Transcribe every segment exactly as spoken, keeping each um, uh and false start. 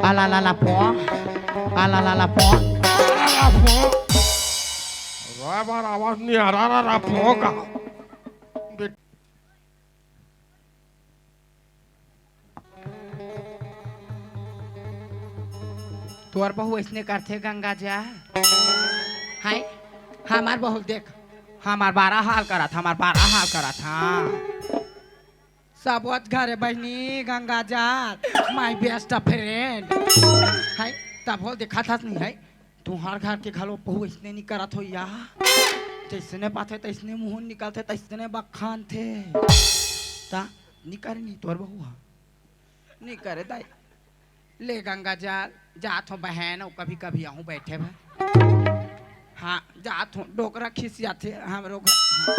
आ ला ला ला पो, आ ला ला ला पो। रा बार आवाज नहीं आ रहा, रा रा पो का। तोर बहू अइसने करथे गंगा जा। हाय, हमार बहू देख, हमार बारा हाल करत, हमार बारा हाल करत, हाँ। सबोच घरे बहिनी गंगा जा, my best friend। हाय, तभो देखत हस नहीं है, तुंहर घर के घलो बहू अइसने नहीं करत हो या। जइसने पाथे तइसने मुंह निकलथे, तइसने बखानथे। ता नहीं करे नहीं तोर बहू हा। नहीं करे दाई। ले गंगा जल, जात हो बहन, अउ कभी कभी आहूँ बैठे भर। हाँ, जात हो, डोकरा खिसियाथे हमरो घर। हाँ।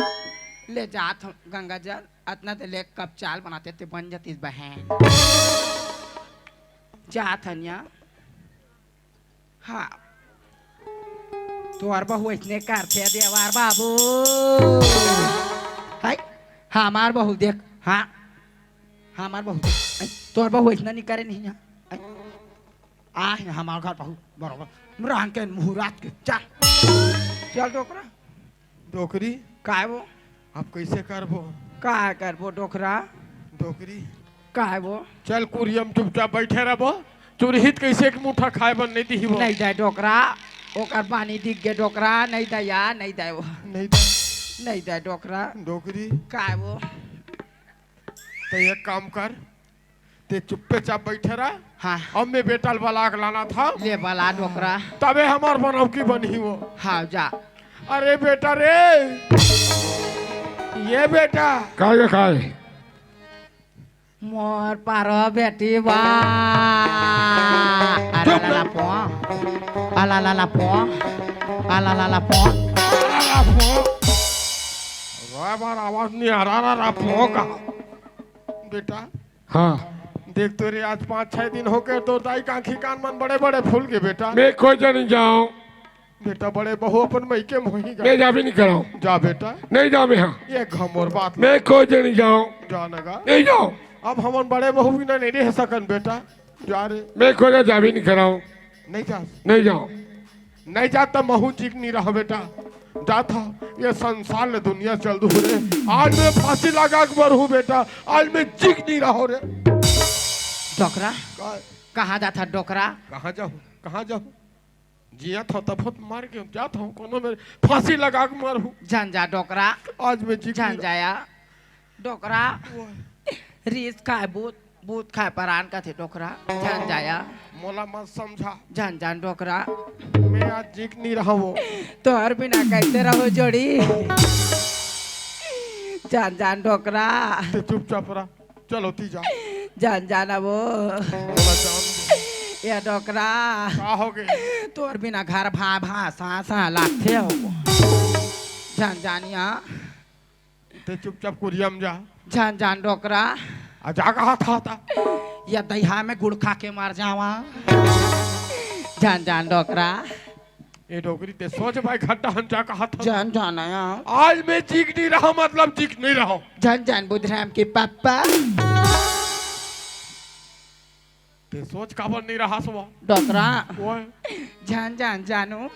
ले जात हो गंगा जल, अतना ते ले कप चाल बनाते ते बन जातिस बहन। जात हन या। हाँ। तोर बहू अइसने करथे देवर बाबू। हाय, हमार बहू देख, हाँ। हमार बहू देख, ऐ, तोर बहू अइसने नहीं करे नहीं ना। ऐ, आ है हमार घर बहू, बरोबर। रंग के मुहूर्त के, चल। चल डोकरा। डोकरी। काय वो? अब कइसे करबो? काय करबो डोकरा? डोकरी। काय वो? चल कुरियम चुपचाप बैठे रहबो। चुरहित कइसे एक मुट्ठा खाए बर नहीं दिही वो? नहीं दे डोकरा, ओकर पानी दिख गे डोकरा, नहीं दे या, नहीं दे वो। नहीं दे। नहीं दे डोकरा। डोकरी। काय वो? तो एक काम कर, ते चुप्पे चाप बैठे रह। हाँ। अब मैं बेटा ल बला के लानत हँव। ले बला डोकरा। तबे हमार बनौकी बनही वो। हाँ, जा। अरे बेटा रे, ये बेटा। काय गे काय? मोर पारो बेटी बा। आ ला ला ला पो। आ ला ला ला पो। आ ला ला ला पो। रा बार आवाज नहीं आ रहा, रा रा पो का। बेटा। हाँ। देख तो रे, आज पाँच छह दिन हो गे, तोर दाई के आँखी कान मन बड़े बड़े फूल गे बेटा। मैं कोई जगह नहीं जाँव। बेटा, बड़े बहू अपन मइके म होही गा। मैं जाबे नहीं करँव। जा बेटा। नहीं जाँव मैं, हाँ। ये घमोर बात। मैं कोई जगह नहीं जाँव। जा ना गा। नहीं जाँव। अब हमन बड़े बहू बिना नहीं रह सकन बेटा। जा रे। मैं कोई जगह जाबे नहीं करँव। नहीं जा। नहीं जाँव। नहीं जा त महूँ जिक नहीं रहा बेटा। जात हँव, ये संसार ले दुनिया चल दू रे। आज मैं फांसी लगा के मरहूँ बेटा, आज मैं जिक नहीं रहा रे। डोकरा? का? कहाँ जात हस डोकरा? कहाँ जाहूँ? कहाँ जाहूँ? जियत हँव तब मर गेंव, जात हँव कोनो मेर फांसी लगा के मरहूँ। झन जा डोकरा। आज मैं जिक झन नहीं रहा। जाया। डोकरा। ओए। रीस खाए बूत, बूत खाए परान कथे डोकरा। झन जाया। मोला मत समझा। झन जान डोकरा। मैं आज जिक नहीं रहा वो। तोर बिना कइसे रहूँ जोड़ी। झन जान डोकरा। ते चुपचाप रह। चल ओती जा। झन जान वो। मोला जान दे। ये डोकरा। का हो गे? तोर बिना घर भा भा सा सा लागथे हो। झन जान या। ते चुपचाप कुरिया म जा। झन जान डोकरा। आ जा कहा था ता। या दइहा में गुड़ खा के मर जावा। झन जान डोकरा। ए डोकरी ते सोच भाई घट्टा हम जा कहा था। झन जान या। आज मैं जिक नहीं रहा, मतलब जिक नहीं रहा। झन जान बुधराम के पापा। ते सोच काबर नहीं रहा सवा? डोकरा। ओए। झन जान जानू।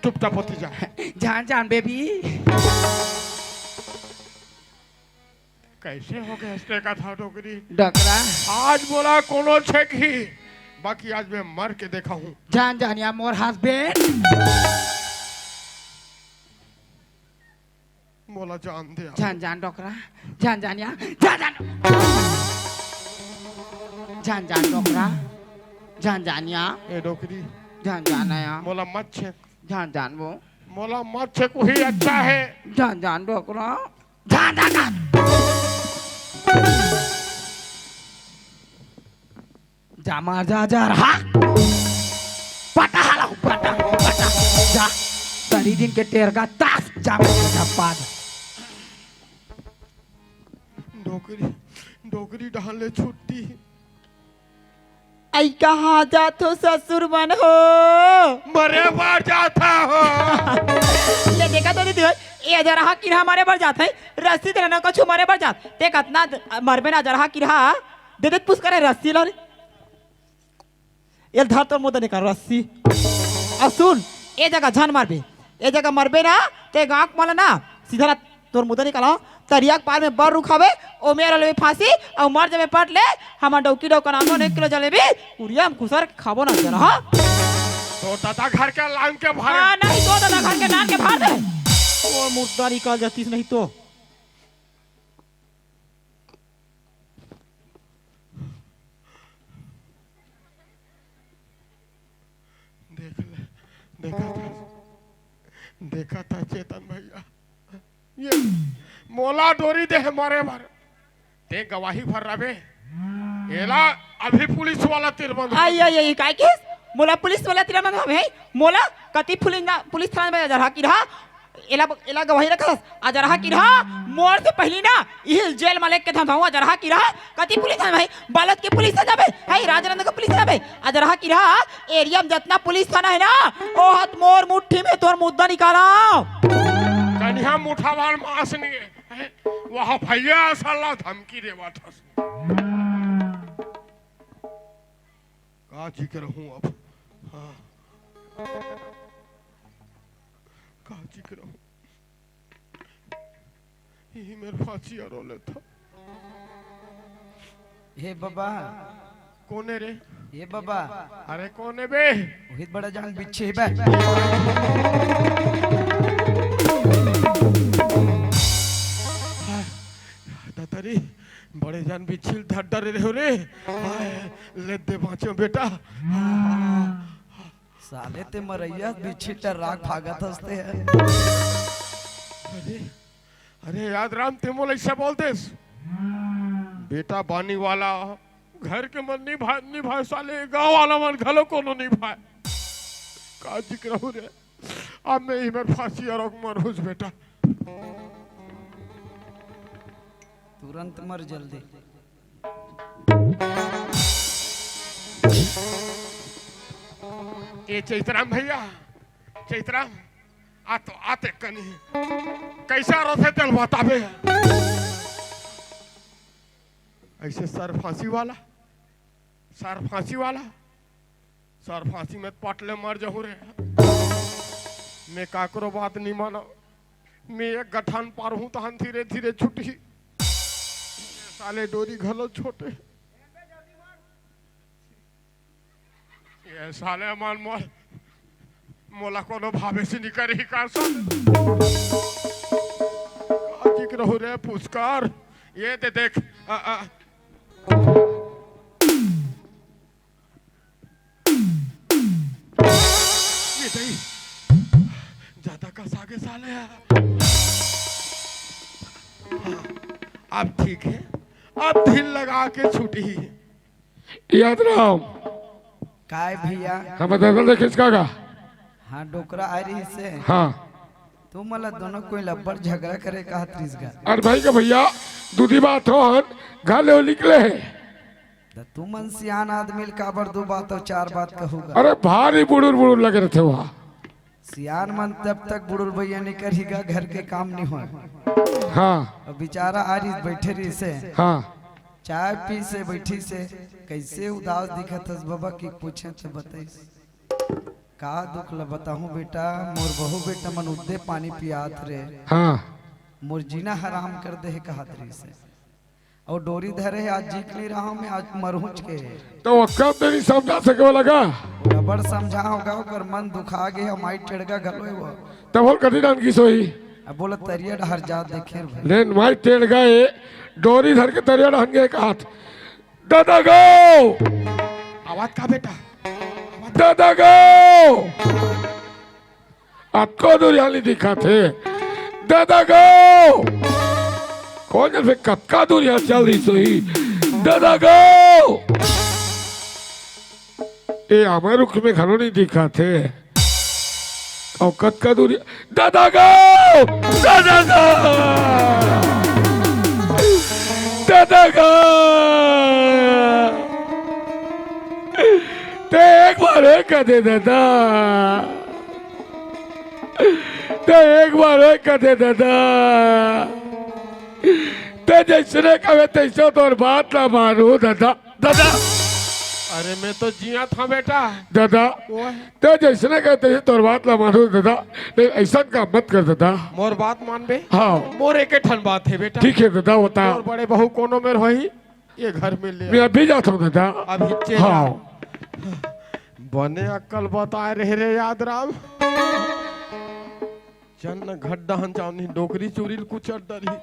चुपचाप होती जा। झन जान बेबी। कइसे हो गे हंसने का था डोकरी? डोकरा। आज मोला कोनो छेकही, बाकी आज मैं मर के देखा हूँ। झन जान या मोर हस्बैंड। मोला जान दे। झन जान डोकरा, झन जान या, झन जान। झन जान डोकरा, झन जान या। ए डोकरी। झन जान या। मोला मत छेक। झन जान वो। मोला मत छेक, वही अच्छा है। झन जान डोकरा, झन जान। जा मार जा, जा रहा। पटा हाला, पटा, पटा। जा। सरी दिन के टेरगा तास, जा मार जा, धप्पा जा। डोकरी, डोकरी डाल ले छुट्टी। अई कहाँ जात हो ससुर मन हो? मरे बर जात हो। ले देखा तो नहीं तू, ए अजरहा किरहा मारे बर जात हे, रस्सी दे ना कछु मारे बर जात। ते कतना द-, मरबे ना अजरहा किरहा, दे दे पुस करे रस्सी ला रे। ये धर तोर मुदा निकाल रस्सी। अउ सुन, ए जगह झन मरबे, ए जगह मरबे ना, ते गाँव के मन ला ना, सीधा ना तोर मुदा निकाल, तरिया के पार में बर रुख हवे, ओमे ला लेबे फांसी, अउ मर जाबे पट ले, हमन डौकी डौका नाम एक किलो जलेबी, उरिया में खुसर के खाबो ना जरा, हाँ? तो दादा घर के लान के भर। हाँ, नहीं, तो दादा घर के लान के भर दे। ओ मुर्दा निकल जातीस नहीं तो। देख ले, देखा था, देखा था चेतन भैया, ये मोला डोरी दे हे मरे बर, ते गवाही भर रबे, एला अभी पुलिस वाला तीर बंद। आई, आई, आई, काय किस? मोला पुलिस वाला तीर बंद हवे, मोला कति पुलिस ना, पुलिस थाना में अजरहा किरहा, एला, एला गवाही रखस। अजरहा किरहा, मोर से पहिली ना, इही जेल में लेके धमकाऊं, अजरहा किरहा, कति पुलिस है भाई, बालोद के पुलिस है जाबे, है राजनंद के पुलिस है जाबे, अजरहा किरहा, एरिया में जतना पुलिस थाना है ना, ओ हत मोर मुट्ठी में तोर मुद्दा निकाला। कनिहा मुठा वाल मास नहीं है, हैं? वह भैया साला धमकी देवा था। का जी करहूँ अब? हाँ। का जी करहूँ? यही मेर फांसी अरो लेथों। हे बाबा। कोने रे? हे बाबा। अरे कोने बे? वही बड़े जान बिच्छी हे बे। दादा रे, बड़े जान बिच्छी ल धर डरे रहो रे। हाय, ले दे बाँचो बेटा। साले ते मरैया बिच्छी टर्राक भागत हस ते ह। अरे, अरे याद राम, ते मोला ऐसा बोल देस। बेटा बानी वाला, घर के मन निभाय, निभाय साले, गाँव वाला मन घलो कोनो निभाय। का जिक्र हो रे? अब मैं इही मेर फांसी अरोक मरहूँ बेटा। तुरंत मर जल्दी। ए चैतराम भैया, चैतराम, आ तो आते कनी। कैसा रोथे तेल बताबे? ऐसे सर फांसी वाला, सर फांसी वाला, सर फांसी में पट ले मर जहूँ रे। मैं काकरो बात नहीं मानो। मैं एक गठान पारहूँ तहन धीरे धीरे छुटही। साले डोरी घलो छोटे। ये साले मन मोल, मोला कोनो भावे से निकरही का साले? का जिक्र हो रे पुचकार? ये दे देख, आ, आ। ये दई, ज्यादा कस आगे साले। हाँ, अब ठीक है, अब ढील लगा के छुटही। याद राम। काय भैया? हम दादा देखे इसका का? हाँ, डोकरा आ रही से। हाँ। तू मला दोनों कोई लब्बड़ झगड़ा करे कहत रहिस गा। अरे भाई का भैया, दूधी बात हो हन, घर ले निकले हैं। त तू मन सियान आदमी ल काबर दू बात अउ चार बात कहूगा? अरे भारी बुड़ुर बुड़ुर लगे रहते वहाँ। सियान मन तब तक बुड़ुर भैया नहीं करही गा, घर के काम नहीं होय। हाँ। अब बेचारा आ रही बैठे रही से। हाँ। चाय पी से बैठी से, कैसे उदास दिखत हस बाबा कि पूछे त बताइस। का दुख ल बताहूँ बेटा, मोर बहू बेटा मन उद्दे पानी पियात रे। हाँ। मोर जीना हराम कर दे हे कहत रहिस हे। अउ डोरी धरे हे, आज जीक नहीं रहा हूँ मैं, आज मरहूँच के। तो वो कब देरी समझा सके वाला का? डबल समझा होगा, ओकर मन दुखा गे हे, माई टेड़गा घलो हे वो। तब बोल कति डान की सोई? अब बोला तरिया डहर जा देखे रे भाई। लेन माई टेड़गा हे, डोरी धर के तरिया डान गे कहत। दादा गो! आवाज का बेटा? दादा गो! अतको दूरिहा नहीं दिखत हे। दादा गो! कोन जन से कतका दूरिहा चल रही सोही? दादा गो! ए, आमा रुख में घलो नहीं दिखत हे। अउ कतका दूरिहा, दादा गो! दादा गो! दादा गो! ते एक बार एक कर दे दादा। ते एक बार ओए कथे ददा, ते जइसने कहे तइसे तोर बात ला मानहूं ददा। ददा। अरे मैं तो जिया था बेटा। ददा। ओए। ते जइसने कहे तइसे तोर बात ला मानहूं ददा। नहीं, अइसन काम मत कर ददा। मोर बात मानबे? हाँ। मोर एके ठन बात हे बेटा। ठीक हे ददा, बता। मोर बड़े बहू कोनो मेर होही, ये घर में ले मैं आ। अभी जात हूँ ददा। अभी चल हाँ। आ। बने अक्कल बताए रहे रे याद राम। चल न घर डहन जाओ, नहीं डोकरी चुरी ल कुचर डरही।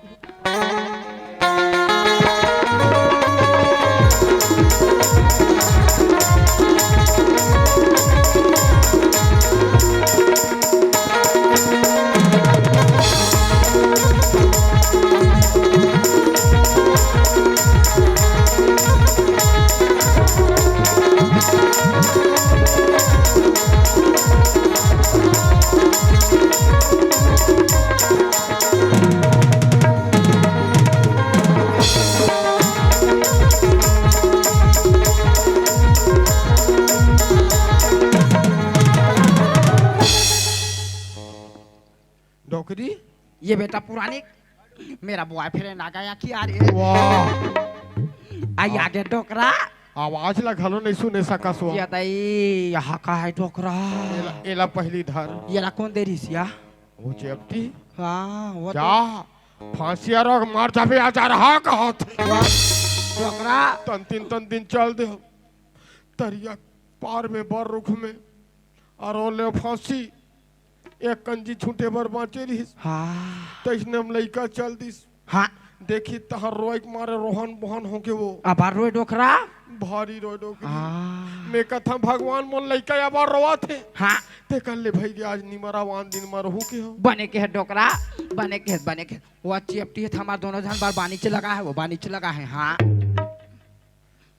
डोकरी? ये बेटा पुरानी, मेरा बॉयफ्रेंड आ गया क्या रे? वाह। आई आगे डोकरा। आवाज ला घलो नहीं सुने सकस वो। ये दई, यहाँ का है डोकरा? एला, एला पहली धर। ये ला कौन दे रही सिया? वो चेपटी। हाँ, वो तो जा, फांसिया रोक मार जाबे, आ जा रहा कहत। डोकरा। तन दिन, तन दिन चल दे। तरिया पार में बर रुख में अरो ले फांसी, एक कंजी छूटे बर बांचे रहिस। हाँ। तइसने हम लइका चल दिस। हाँ। देखी तहर रोए के मारे रोहन बोहन होके वो। अबार रोए डोकरा? भारी रोए डोकरी। हाँ। मैं कथा भगवान मोर लइका अबार रोवत हे। हाँ। ते कर ले भई आज निमरा वान दिन मरहू के हो। बने के हे डोकरा, बने के हे, बने के हे। वो अच्छी अपटी हे, हमार दोनों झन बार बानी च लगा हे, वो बानी च लगा हे, हाँ।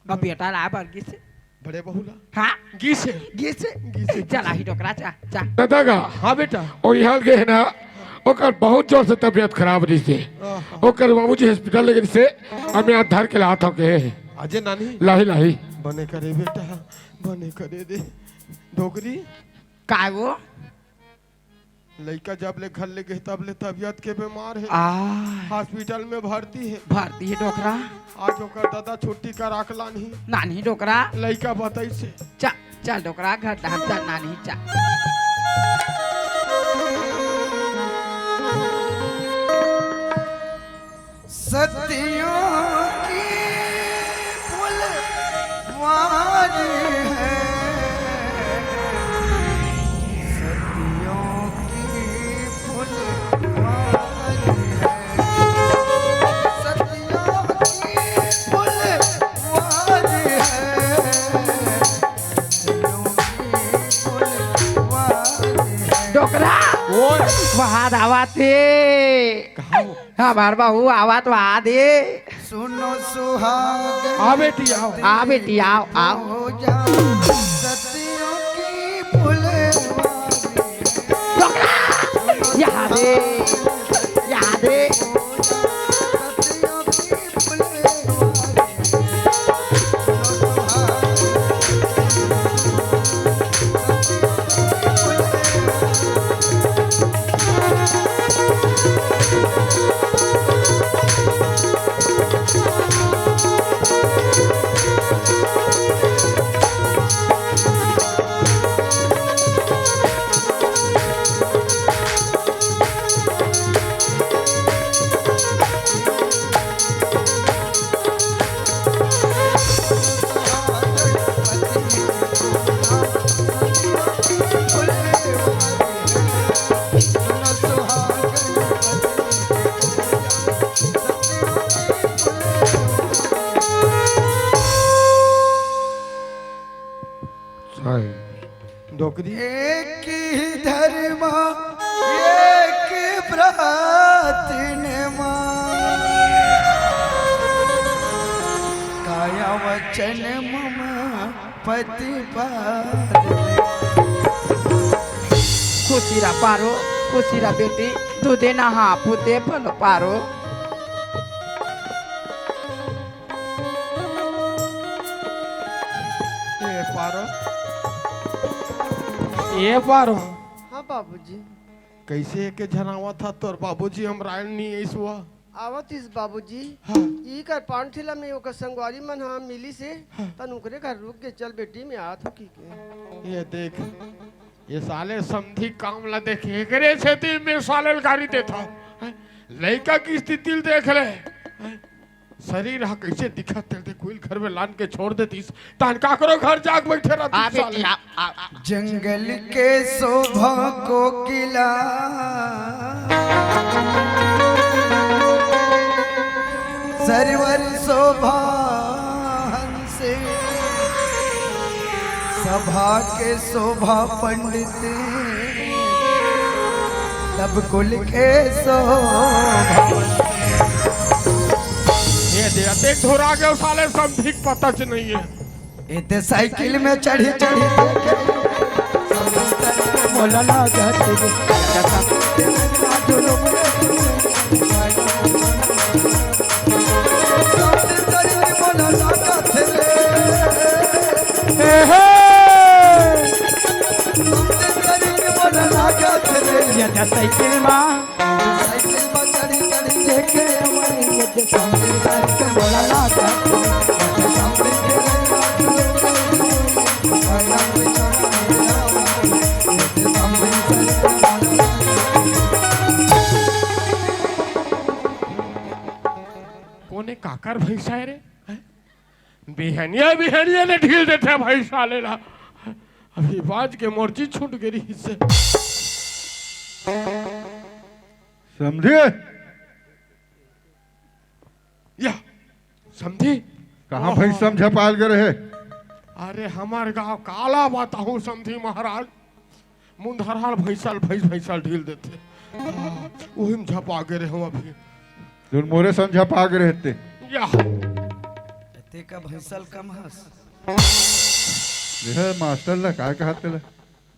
अब बेटा ला बर गिसे। बड़े बहू ला। हाँ। गिसे। गिसे। गिसे। चला ही डोकरा, चा, चा। दादा का? हाँ बेटा। ओ इहाल के है ना, ओकर बहुत जोर से तबीयत खराब रहिसे। आहा। ओकर बाबूजी हॉस्पिटल ले गेसे, हमें आज धर के लात हो के। अजय नानी। लाही, लाही। बने करे बेटा, बने करे दे। डोकरी। काय वो? लइका जब ले घर ले गे, तब ले तबीयत के बीमार हे। आ। हॉस्पिटल में भर्ती हे। भर्ती हे डोकरा। आज ओकर दादा छुट्टी करा के लानही। नानही डोकरा। लइका बताइसे। चा, चल डोकरा, घर डहर चल, नानही चा। सदियों की फुलवारी है, सदियों की फुलवारी है, सदियों की फुलवारी है, सदियों की फुलवारी है। डोकरा, ओए। वहाद आवत हे। कहाँ हो? हमार बहू आवत बा दे। सुनो सुहाग। आ बेटी, आओ। आ बेटी, आओ, आओ। हो जा सदियों की फुलवारी। डोकरा! यहाँ दे, यहाँ दे। हो जा सदियों की फुलवारी। साईं। डोकरी। एक ही धर्म, एक प्रार्थना, काया वचन मम पति पार। खुशी रह पारो, खुशी रह बेटी, तू देना हाँ पुते फल पारो। ए पारो, ए पारो। हाँ बाबूजी। कइसे के झन आवत हा तोर बाबूजी, हम रायन नी अइस हुआ। आवत इस बाबूजी। हाँ। ई कर पान ठेला में ओकर संगवारी मन ह मिलिस हे। हाँ। तन ओकरे घर रुक के चल बेटी, मैं आत हूँ की के। ये देख, ये साले समधी काम ला देख, एकरे सेती मैं साले ल गारी देत हूँ। हैं? लइका की स्थिति ल देख ले। हैं? शरीर हा कइसे दिखत हे, ते कोई घर में लान के छोड़ देतिस, तान काकरो घर जाके बइठे रहतिस आ बेटी, साले। आ, आ, आ। जंगल के शोभा कोकिला, सरवर शोभा हंसे, सभा के शोभा पंडित, तब कुल के शोभा। ये दे, अतेक धुरा गयो साले, समधी के पता च नहीं है। एते साइकिल में चढ़ी चढ़ी देखे, मोला लागत रे। ए हे। ये साइकिल मा कोने काकर भैंसा है रे? हैं? बिहनिया बिहनिया ले ढील देथे भाई साले ला। अभी बाज के मोर जी छूट गे रहिस हे। समधी? या, समधी? कहाँ ओहो। भैंसा म झपाल गे रहे? अरे, हमर गाँव काला बताहूँ समधी महाराज, मुंधरहाल भैंसा ल, भैंस, भैंसा ल ढील देथे। हाँ, उही म झपा गे रहे हूँ अभी। जोन मोरे संग झपा गे रहे ते। या। तेका भैंसा ल कम हस। ये मास्टर ला काय कहत तेला?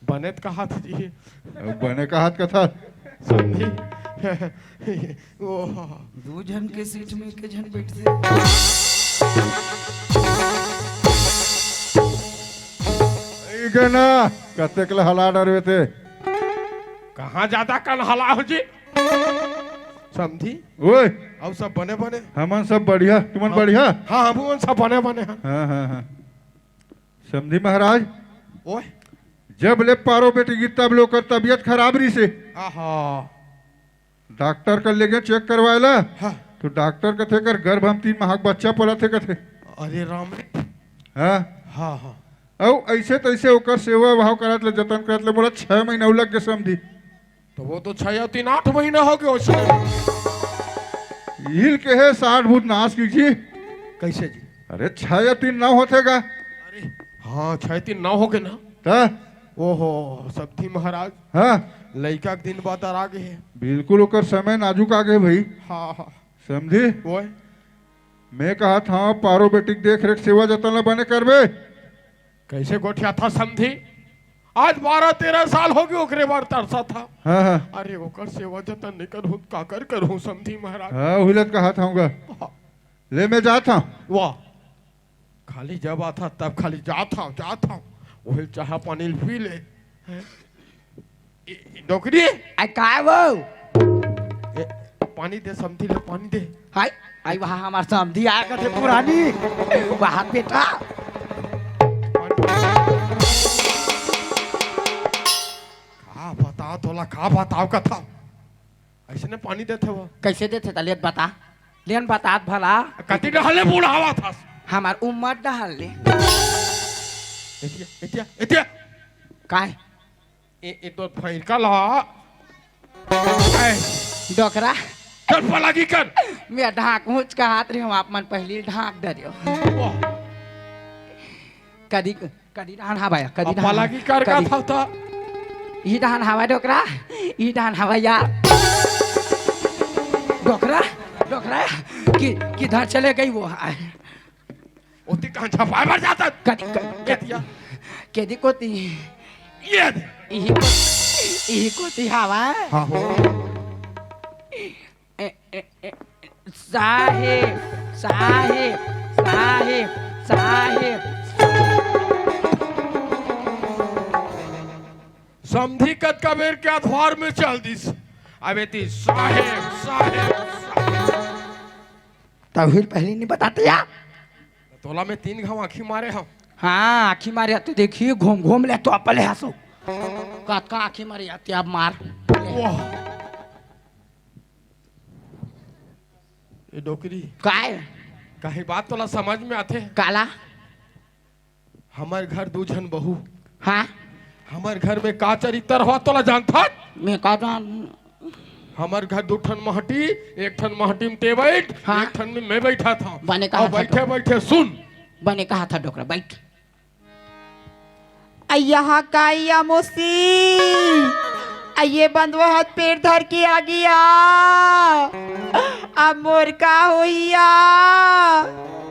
बने त कहत जी। अब बने कहत कथा। समधी। ओ। दू झन के सीट में एक झन बैठथे। ई के ना, कतेक ल हला डरवे ते। कहाँ जादा कन हला हो जी? समधी। ओए। अउ सब बने बने? हमन सब बढ़िया, तुमन हाँ। बढ़िया? हाँ, हमन सब बने बने हन। हाँ, हाँ, हाँ। समधी महाराज, ओए। जब ले पारो बेटी गिस तब ले ओकर तबियत खराब रहिसे। आहा। डॉक्टर कर ले गे चेक करवाए ला। हाँ। तो डॉक्टर कथे कर गर्भ म तीन माह के बच्चा पलत हे कथे। अरे राम रे। हाँ। हाँ, हाँ। अउ अइसे तइसे ओकर सेवा भाव करत ले, जतन करत ले मोला छह महीना अउ लग गे समधी। तो वो तो छह या तीन आठ महीना हो गए उसमें। इल के हे साठ भूत नाश की जी। कैसे जी? अरे छह या तीन नौ होथे गा। अरे हाँ, छह तीन नौ हो गए ना। त? ओहो, समधी महाराज। हाँ। लइका के दिन बादर आ गए हे। बिल्कुल ओकर समय नाजुक आ गए भाई। हाँ, हाँ। समधी? ओए। मैं कहत हँव पारो बेटी के देख रेख सेवा जतन ला बने करबे। कैसे गोठियाथस समधी? आज बारह तेरह साल हो गए ओकरे बर तरसत हँव। हाँ, हाँ। अरे ओकर सेवा जतन नइ करहूँ त काकर करहूँ समधी महाराज? हाँ, उही ला त कहत हँव गा। हाँ। ले मैं जात हँव। वाह। खाली जब आथस तब खाली जात हँव, जात हँव। उही ल चाहा पानी ल पी ले। हैं? ए, ए, डोकरी। आय काय वो? ए, पानी दे समधी ले, पानी दे। हाय, आय वहाँ हमार समधी आय कथे पुरानी। वहाँ बेटा। पानी। का बताओ तोला, का बताओ कथा? अइसने पानी देथे वो। कैसे देथे त लेन बता, लेन बतात भला। कति डहर ले बुढ़ावत हस? हमार उम्मत डहर ले। एतिया, एतिया, एतिया। काय? ए, ए तो फैरका ला। ए। डोकरा। चल पलागी कर। मैं ढाँक मुच का हाथ रही हूँ, आप मन पहली ढाँक डरियो। वाह। कदी, कदी डहन हवय, कदी अब डहन, पलागी कर का कदी। था, था। ई डहन हवय डोकरा, ई डहन हवय यार। डोकरा, डोकरा, कि, किधर चले गई वो? आय। ओती कहाँ छपाए बर जाता? कदी, क-, एतिया। कदी कोती। ये दे। इही को-, इही कोती हवय। हाँ हो। ए, ए, ए, साहेब, साहेब, साहेब, साहेब। समधी कतका बेर के अधवार में चल दिस। अबे ती साहेब, साहेब, साहेब। तभी पहले नहीं बताते यार। तोला मैं तीन घाव आँखी मारे हव। हाँ, आँखी मारे हव, तो देखी, घूम घूम ले तो अपले हंसो। कतका आँखी मारे हव, ते अब मार। वाह। ए डोकरी। काय? कहीं बात तोला समझ में आथे? काला? हमर घर दू झन बहू। हाँ? हमर घर में का चरित्र हो तोला जानथस? मैं का जान। हमर घर दू ठन महटी, एक ठन महटी में ते बइठ, हाँ। एक ठन में मैं बइठा था। बने कहा अउ था बइठे तो। बइठे सुन। बने कहा था डोकरा, बइठ। अय्या हा का अय्या मोसी, अइये बंदवा हाथ पेट धर के आ गया। अब मोर का होइया?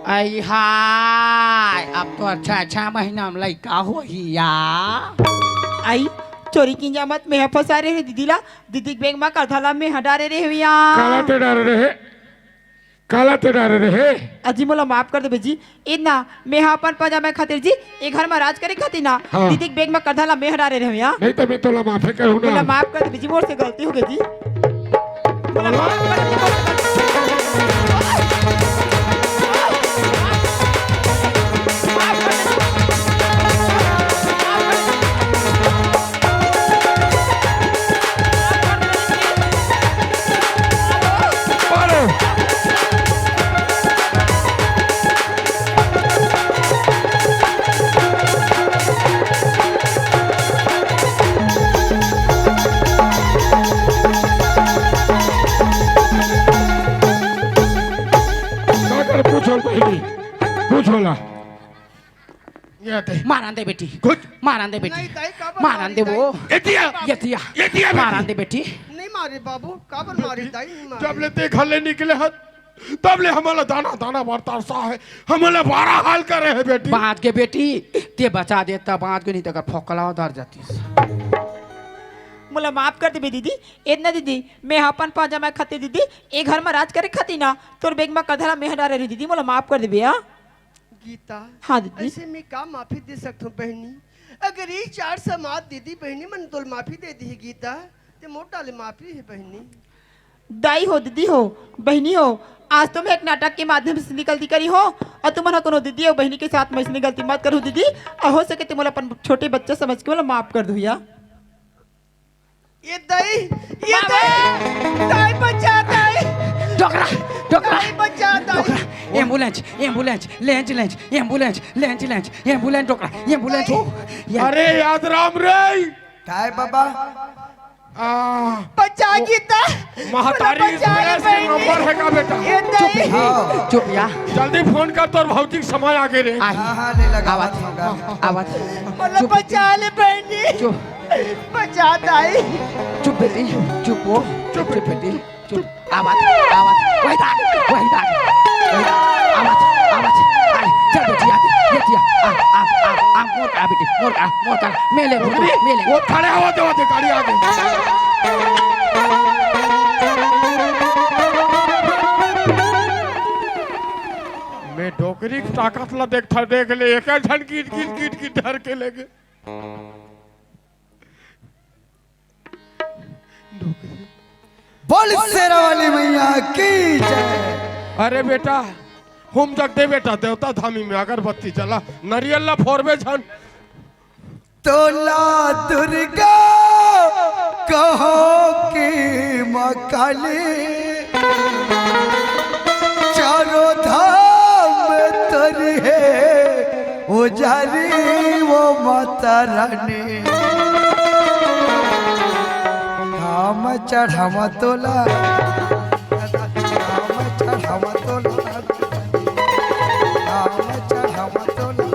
आई हाय, अब तो अच्छा, अच्छा महीना में लइका होइया। आई, चोरी किंजा मत, मैं फंसा रहे दीदी ला, दीदी के बेंग मा करधा ला मैं हटारे रहे हुइया। काला ते डारे रहे, काला ते डारे रहे। अजी मोला माफ कर देबे जी, इतना मैं हा अपन पजामा खातिर जी, ए घर मा राज करे खातिर ना, हाँ। दीदी के बेंग मा करधा ला मैं हटारे रहे हुइया। नहीं तो मैं तोला माफे करूँ ना। मोला माफ कर देबे जी, मोर से गलती हो गई जी। मोला माफ कर दे। काकर पूछो बहिनी, पूछो ला। ये आते। मारन दे बेटी। कुछ? मारन दे बेटी। नहीं, दाई, काबर मारन मारी, दे दाई? वो। ये दिया। ये दिया। ये दिया बेटी। मारन दे बेटी। नहीं मारे बाबू, काबर मारी, दाई, नहीं मारे। जब ले ते घर ले निकले हस, तब ले हमला दाना, दाना बरतासा है, हमला बारह हाल करे है बेटी। बाँच गे बेटी, ते बचा देता, बाँच गे, नहीं तो अगर फोकला उधर जातीस। मोला माफ कर देबे दीदी, इतना दीदी, मैं अपन पजामा खातिर दीदी, ए घर मा राज करे खातिर ना, तोर बेंग मा करधा ला मैं हटारे रहे दीदी, मोला माफ कर देबे, हाँ? गीता, हाँ, दीदी। ऐसे में का माफी दे सकत हूँ, बहिनी? अगर ये चार समाज दीदी बहिनी मन तोल माफी दे दी, गीता, ते मोटा ले माफी है, बहिनी। दाई हो, दीदी हो, बहिनी हो, आज तो मैं एक नाटक के माध्यम से गलती करी हो, अउ तुमन ह कोनो दीदी अउ बहिनी के साथ में ऐसने गलती मत करो, दीदी। अउ हो सके तो मोला अपन छोटे बच्चा समझ के मोला माफ कर दो, या। ये दाई, ये बाबा! दाई, दाई बचा, दाई। डोकरा, डोकरा। दाई बचा, दाई। डोकरा, ambulance, ambulance, lens, lens, ambulance, lens, lens, ambulance, डोकरा, ambulance हो। या। अरे याद राम रे। काय बाबा? आ, बचा वो गीता। महतारी बचा ले express के बहिनी। नंबर है का बेटा? ये चुप दाई। रे, हाँ। चुप या। जल्दी फोन कर, तोर भौजी के समय आगे रे। आ। हाँ, हाँ, ले लगा, आवाज, आवाज होगा। आवाज। मतलब चुप। बचा ले बहिनी। चुप। बचा दाई। चुप बेटी, चुप हो। चुप चुप बेटी। बेटी, चुप। आवाज, आवाज। वही दाग, वही दाग, वही दाग। आवाज, आवाज। आ, चल बेटी, आ, ये दिया। आ, आ, आ, आ, मोर करा बेटी, मोर करा, मोर करा। मैं ले, मोर, मैं ले। वो खड़े हो, दे, दे, गाड़ी आ गई। मैं डोकरी के ताकत ला देखता, देख ले, एक झन कीट, कीट, कीट, कीट डर के लेगे। बोल शेरा वाली मैया की जय। अरे बेटा, हुम जग दे बेटा, देवता धामी में अगरबत्ती जला, नरियल ला फोरबे झन। तोला दुर्गा कहो कि माँ काली, चारों धाम तोरी है। ओ जारी वो माता रानी, हम चढ़ावा तोला, हम चढ़ावा तोला, हम चढ़ावा तोला, हम चढ़ावा तोला।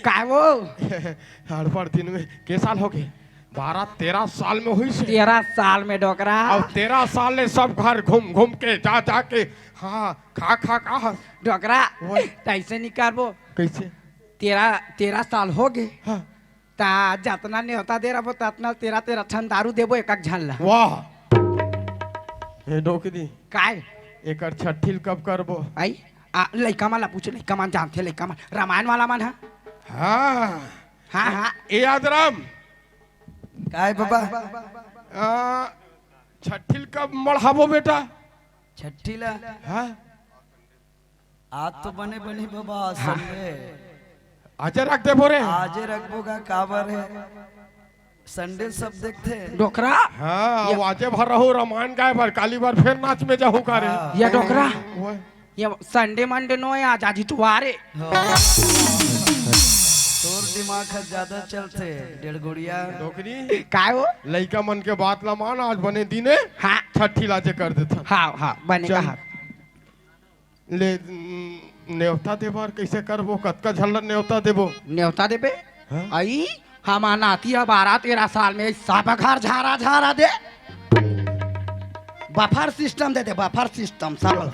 काय वो? हड़बड़ दिन में के साल हो गए? बारह तेरह साल में हुई से। तेरह साल में डोकरा। अब तेरह साल ले सब घर घूम घूम के, जा जा के, हाँ, खा खा का। डोकरा, ओए। तैसे नहीं करबो। कैसे? तेरह, तेरह साल हो गए। हाँ। ता जतना नेवता दे रहो, ततना तेरह, तेरह ठन दारू देबो एक एक झन ला। वाह। हे डोकरी। काय? एकर छट्ठी ल कब करबो? आई? आ, लइका मन ला पूछ, लइका मन जानथे, लइका मन, रामायण वाला मन ह। हाँ। हाँ, हाँ। ए यादराम। काय बाबा? आ, छट्ठी ल कब मढ़ाबो बेटा? छट्ठी ला? हाँ। आज तो बने बनी बाबा, हाँ। संडे। आजे रख देबो रे। आजे रखबो गा, काबर हे? संडे सब देखथे। डोकरा। हाँ, ये वो आजे भर रहू रामायण गाय बर, काली बर फेर नाच में जाहू का रे। हाँ। ये डोकरा। वो ये संडे मंडे नो हे, आज, आज इतवार हे। हाँ। तोर दिमाग ह ज्यादा चलथे, डेढ़ गुड़िया। डोकरी। काय हो? लइका मन के बात ला मान, आज बने दिन हे। हाँ। छट्ठी ला जे कर देथन। हाँ, हाँ, बने चल। कहा। ले, न-, नेवता देबर कैसे करबो? कतका झन ल नेवता देबो? नेवता देबे? हाँ? अई, हमार नाती ह बारह तेरह साल में सब घर झारा झारा दे। बफर सिस्टम दे दे, बफर सिस्टम सब।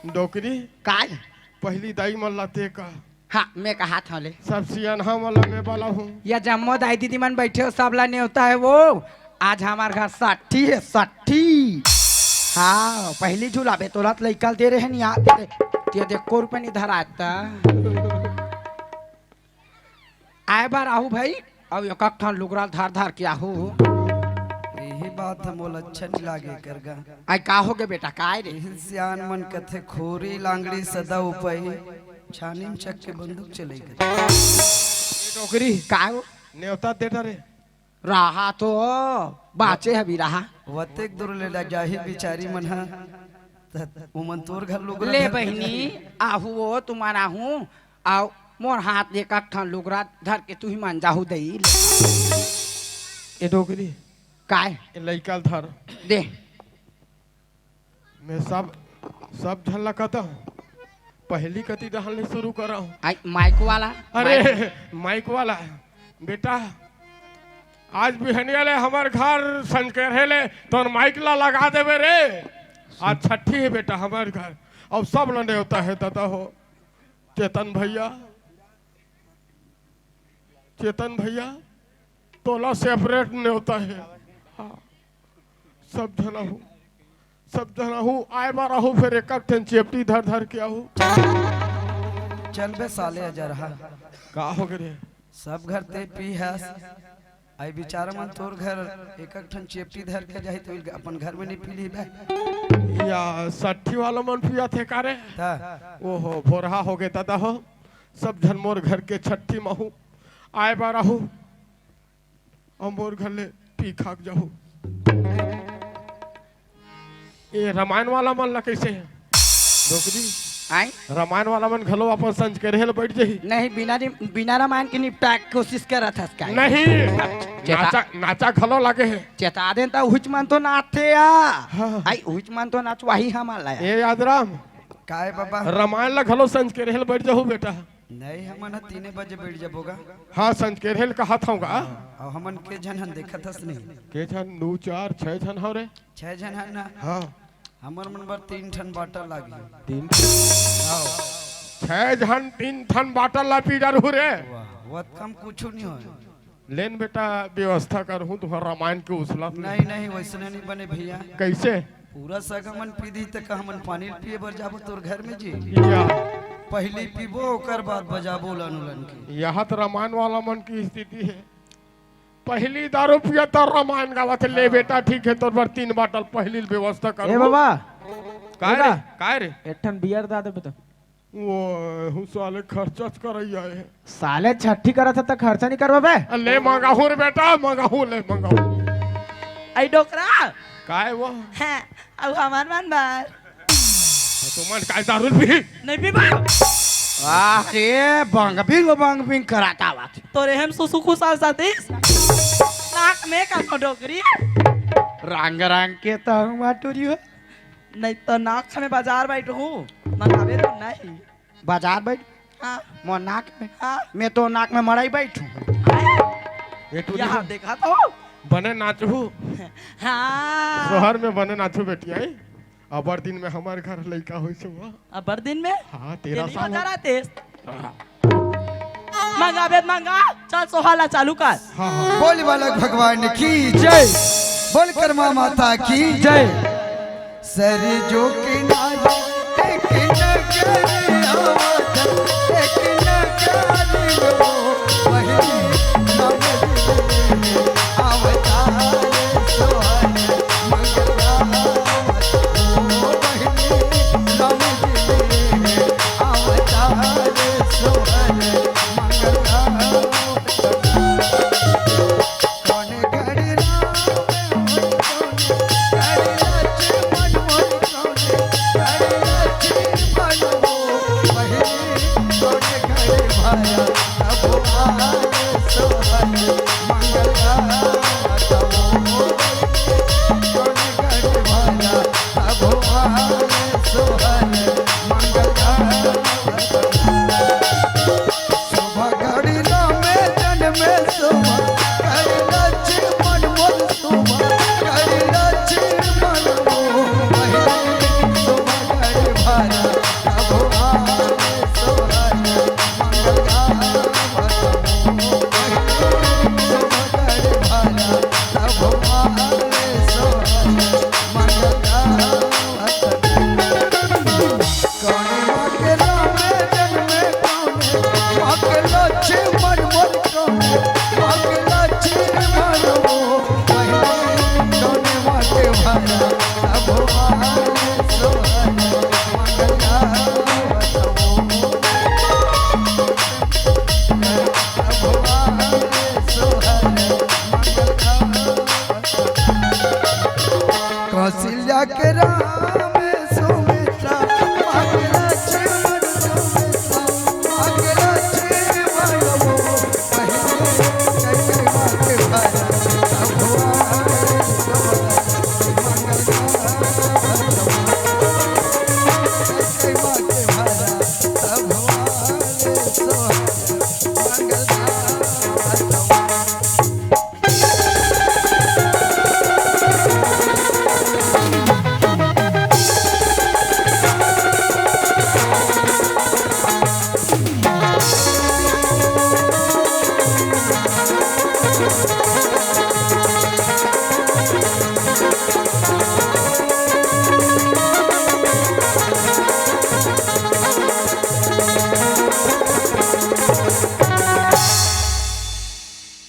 डोकरी? काय? पहली दाई मन ला ते का? हाँ, मैं कहा था ले। सब सियान हम वाला मैं वाला हूँ। या जम्मो दाई दीदी मन बैठे हो, सब ला नेवता हे वो। आज हमार घर साठी हे, साठी। हाँ, पहली झूला बे तोला त लइका ल दे रहे नहीं यार। तेरे, तेरे देख को रुपये नहीं धराता। आए बर आहू भाई, अउ एक ठन लुगरा धर धर के आहू। यही बात ह मोला अच्छा नहीं लागे करगा। आई का होगे बेटा, काय रे? यही सियान मन कथे खोरी लांगड़ी सदा उपई, छानी में चक के बंदूक चले कर। ए डोकरी, काय हो? नेवता दे डरे। रहा तो बाचे हबी रहा। वतेक दूर ले ला जाही बिचारी मन ह। त उमन तोर घर लुगरा ले धर के बहिनी, जाही। आहू ओ तुमन आहू, अउ मोर हाथ ले एक ठन लुगरा धर के तुही मन जाहू दई ले। ए डोकरी, काय? ए लइका ल धर। दे। मैं सब, सब झन ला कहता हूँ, पहली कती डहन ले शुरू करा हूँ। आई, माइक वाला, अरे, माइक। माइक वाला, बेटा, आज बिहनिया ले हमर घर संजकेरहे ले तोर माइक ला लगा देबे रे। आज छट्ठी हे बेटा हमर घर, अउ सब ला नेवता हे दादा हो। चेतन भैया, चेतन भैया, तोला सेपरेट नेवता हे। हाँ। सब झन आहू, सब झन आहू, आए बर आहू, फेर एक एक ठन चेपटी धर धर के आहू। चल बे साले अजरहा। का होगे रे? सब घर ते पी हस, आई बिचारा मन तोर घर एक एक ठन चेपटी धर के जाही तो अपन घर में नहीं पी ली बे। या सट्ठी वाला मन पिया थे का रे? ता। ओहो, भोरहा होगे दादा हो। सब झन मोर घर के छट्ठी म आहू, आए बर आहू, अउ मोर घर ले पी खा के जाहू। ए रामायण वाला मन ला कइसे हे? डोकरी। आई? रामायण वाला मन घलो अपन संजकेरहे ले बइठ जाही। नहीं, बिना रि-, बिना रामायण के निपटाए के कोशिश करत हस का? नहीं। चेता- नाचा, नाचा घलो लागे हे। चेता देन त उहिच मन तो नाचथे या। हाँ। आई, उहिच मन तो नाचवाही हमन ला। ए यादराम। काय बाबा? रामायण ला घलो संजकेरहे ले बइठ जाहू बेटा। नहीं, हमन ह तीने बजे बइठ जबो गा। हाँ, संजकेरहे ल कहत हँव गा। हाँ, अउ हमन के झन हन देखत हस नहीं? के झन? दू, चार, छह झन हव रे। छह झन हन ना? हाँ। हमर मन बर तीन ठन बाटल लागही। तीन ठन? हाँ। छह झन तीन ठन बाटल ला पी डरहू रे। वाह, वत कम कुछु नहीं होय। लेन बेटा, व्यवस्था करहूँ, तुँहर रामायण के उसलत ले। नहीं, नहीं, वइसने नहीं बने भैया। कइसे? पूरा सगा मन पी दिही, त का हमन पानी ल पिए बर जाबो तोर घर में जी? या। पहिली पीबो, ओकर बाद बजाबो उलन उलन के। यहा त रामायण वाला मन के स्थिति हे, पहिली दारू पिया त रामायण गावत हे। ले हाँ। बेटा, ठीक हे, तोर बर तीन बाटल पहिली ल व्यवस्था करहूँ। ए बाबा। काय रे? काय रे? एक ठन बियर दा दे बेटा। वो हूँ साले खर्चा च करइया हे। साले छट्ठी करत हे त खर्चा नहीं करबे बे? ले मंगाहूँ रे बेटा, मंगाहूँ, ले मंगाहूँ। आई डोकरा। काय वो? हैं, अउ हमर मन बर। तुमन काय दारू पी? नहीं पीबा। अरे बंगबिंग बंगबिंग करत आवत। तोरे हम सुसु खुसाल सतीश। नाक में का डोकरी। रंग रंग के तहु माटुरी हो। नहीं तो नाक में बाजार बैठहूँ, मंगाबे तो नहीं। बाजार बैठ? हाँ। मोर नाक में? हाँ। मैं तो नाक में मड़ई बैठूँ। ये टूरी यहाँ हो। देखा तो। बने नाचहू। हाँ। शहर में बने नाचहू बेटी, आई। अबर दिन में हमर घर लइका होइस हुआ। अबर दिन में? हाँ, तेरह साल हो। तेरी बजा रहा तेज। हाँ। मंगा बेद मंगा, चल सोहला चालू कर। हाँ, हाँ। बोल बालक भगवान की जय, बोल कर्मा माता की जय। सरजू किनारे एक नगर आवत, एक नगर वो बहिनी नगरी अवतार सोहर मंगला।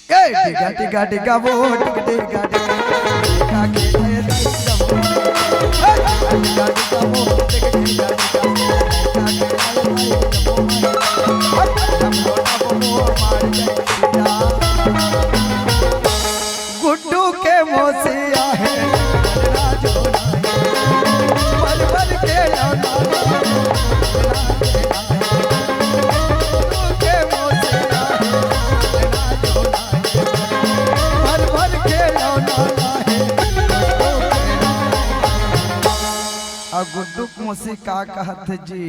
ए, टिका, टिका, टिका, वो, टिक, टिका, टिका, टिका, टिका, टिका, वो, टिक, टिका, टिका, टिका, टिका, टिका, टिका, गुड्डू के मोसिया हे, राजू परवर के लौटा। भर भर के लौटा लाहे। अउ गुड्डू के मौसी का कहत जी,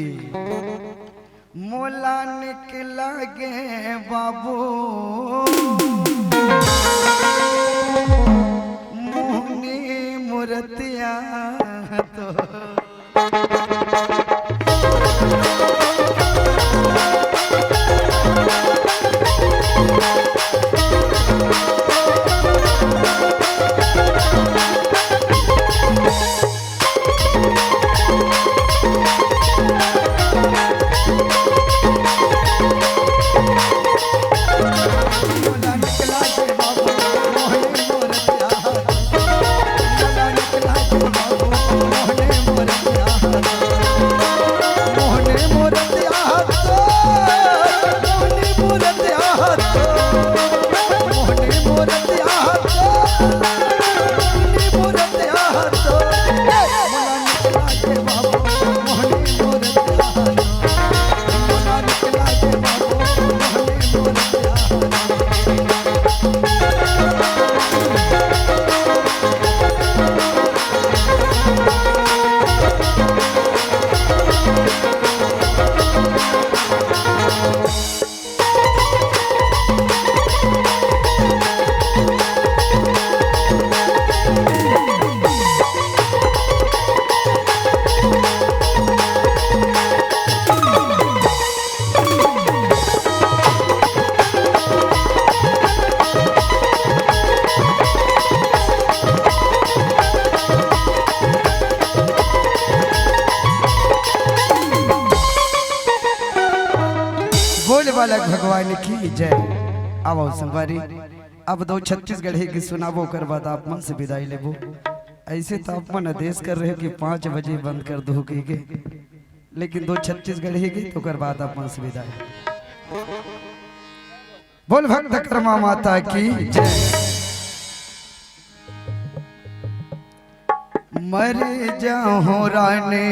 मोला निक लागे बाबू मोहनी मूरतिया तो। बोल बालक भगवान की जय। आवो संगवारी, अब दो छत्तीसगढ़ी गीत सुनाबो, ओकर बाद आप मन से विदाई लेबो। ऐसे तो आप मन आदेश कर रहे हो कि पाँच बजे बंद कर दो के, लेकिन दो छत्तीसगढ़ी गीत, ओकर बाद आप मन से विदाई। बोल भक्त कर्मा माता की जय। मर जाहूं रानी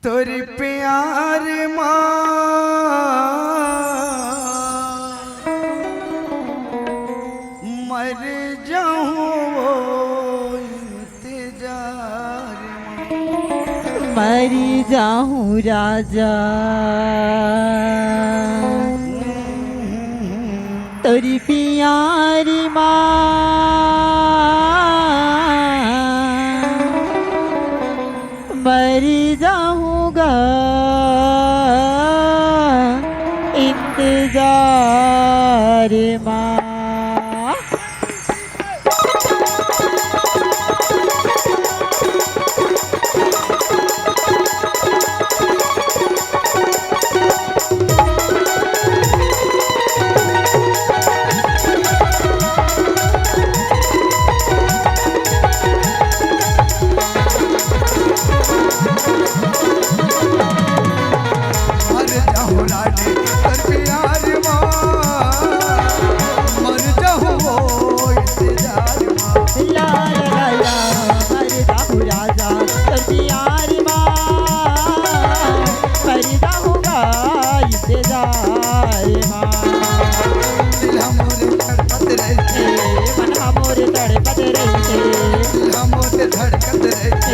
तोर प्यार मा, मर जाहूं वो इंतजार मा। मर जाहूं राजा तोर प्यार मा, मर जाहूं गा इंतजार मा। मोर धड़कत रहिथे।